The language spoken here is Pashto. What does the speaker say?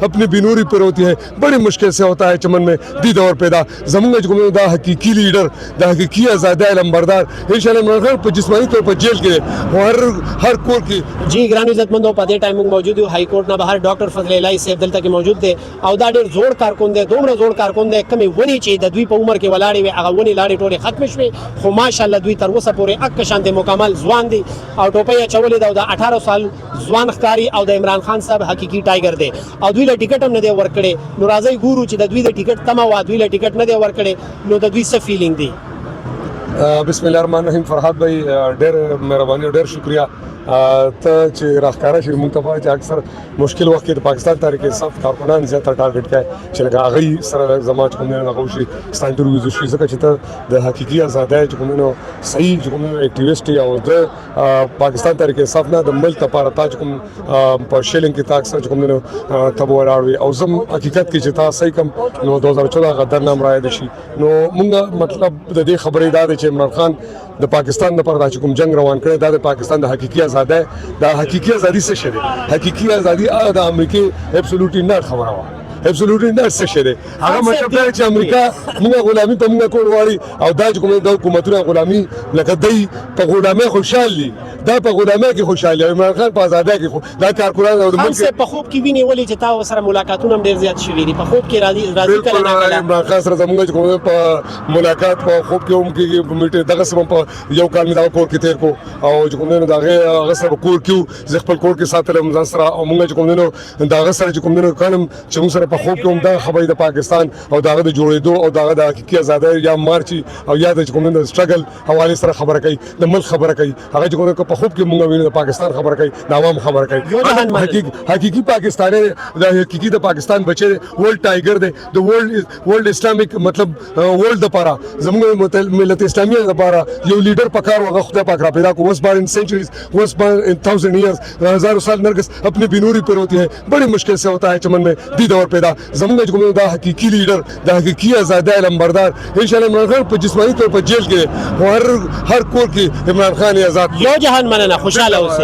अपनी बेनूरी पिरोती है, बड़ी मुश्किल से होता है चमन में दीदा और पैदा। زمونږ چې کوم دا حقیقي لیډر، د حقیقي ازادۍ علمبردار، ان شاء الله عمران خان په جسماني طور په جیل کې دی، خو هر هر کور کې جی ګران عزتمندو، په دې ټایم موږ موجود یو های کورټ نه بهر. ډاکټر فضل الهي صاحب دلته کې موجود دی او دا ډېر زوړ کارکون دی، دومره زوړ کارکون دی، کومې ونې چې د دوی په عمر کې ولاړې وې، هغه ونې لاړې، ټولې ختمې شوې، خو ماشاءالله دوی تر اوسه پورې اک شان دي، مکمل ځوان دي او ټوپۍ اچولې ده او د 18 سال ځوان ښکاري او د عمران خان صاحب حقیقي ټایګر دی او دوی له ټیکټ هم نه دی ورکړی. نو راځئ ګورو چې د دوی د ټیکټ تمه وه، دوی له ټیکټ نه دی ورکړی، نو د دوی څه فیلینګ دی؟ بسم الله الرحمن الرحیم. فرهاد بھائی، ډېر مهرباني او ډېر شکریہ ته چې راښکاره شې موږ ته، چې اکثر مشکل وخت کې د پاکستان تحریک انصاف کارکنان زیات ټارګټ کوي چې لکه هغه سره زما چې کوم نه هغه شي، ستا انټرویو شي، ځکه چې ته د حقیقي ازادۍ چې کوم نه صحیح چې کوم اکټیویست او د پاکستان تحریک انصاف نه د ملک لپاره تا چې کوم په شیلینګ کې تا اکثر چې کوم نه ته ولاړ وي او زم حقیقت کې چې تا صحیح کم نو 2014 غدر نام رايد شي. نو مونږ مطلب د دې خبرې دا ده چې عمران خان د پاکستان لپاره دا چې کوم جنگ روان کړی، دا د پاکستان د حقیقي ازادۍ، د حقیقي ازادي څه شی دی؟ حقیقي ازادي هغه د امریکای absolutely not خبره وه. Absolutely not څه شی دی؟ هغه مطلب دا چې امریکا موږ غلامي په موږ کول غواړي او دا چې کوم د حکومتونه غلامي لکه دی په غلامي خوشحال دي، دا په غلامي کې خوشحال دي، عمران خان په ازادۍ کې. دا کارکنان او د خان ملک صاحب، په خوب کې ویني ولې چې تا سره ملاقاتونه هم ډېر زیات شوي دي؟ په خوب کې راځي راځي کله نه کله؟ عمران خان سره زمونږ چې کوم په ملاقات په خوب کې هم کېږي، په میټه دغه سم په یو کال مې دا کور کې تیر کو او چې کوم نه دغه هغه سره کور کې زه خپل کور کې ساتلم ځان سره او مونږ چې کوم نه دغه سره چې کوم نه کړم چې مونږ سره په خوب کې هم دا خبرې د پاکستان او دغه د جوړېدو او دغه د حقیقي ازادۍ یا مارچ او یا د کوم نه سټرګل حواله سره خبره کوي، د ملک خبره کوي. هغه چې کوم په خوب کې مونږ وینو، د پاکستان خبره کوي، د عوام خبره کوي. یو جهان مننه. حقیقي پاکستانی دی، د حقیقي د پاکستان بچی دی، ورلډ ټایګر دی، د ورلډ اسلامیک مطلب ورلډ لپاره، زموږ ملت اسلامیه لپاره یو لیډر پکار هغه خدای پاک را پیدا کو. Was born in centuries, was born in thousand years, हजारों साल नरगिस अपनी बेनूरी पर होती है, बड़ी मुश्किल से होता है चमन में दीदा और पैदा। زمونږ چې کوم دا حقیقي لیډر، د حقیقي ازادۍ علمبردار، ان شاء الله عمران خان په جسماني طور په جیل کې دی، خو هر هر کور کې عمران خان یې آزاد. یو جهان مننه، خوشاله اوسئ.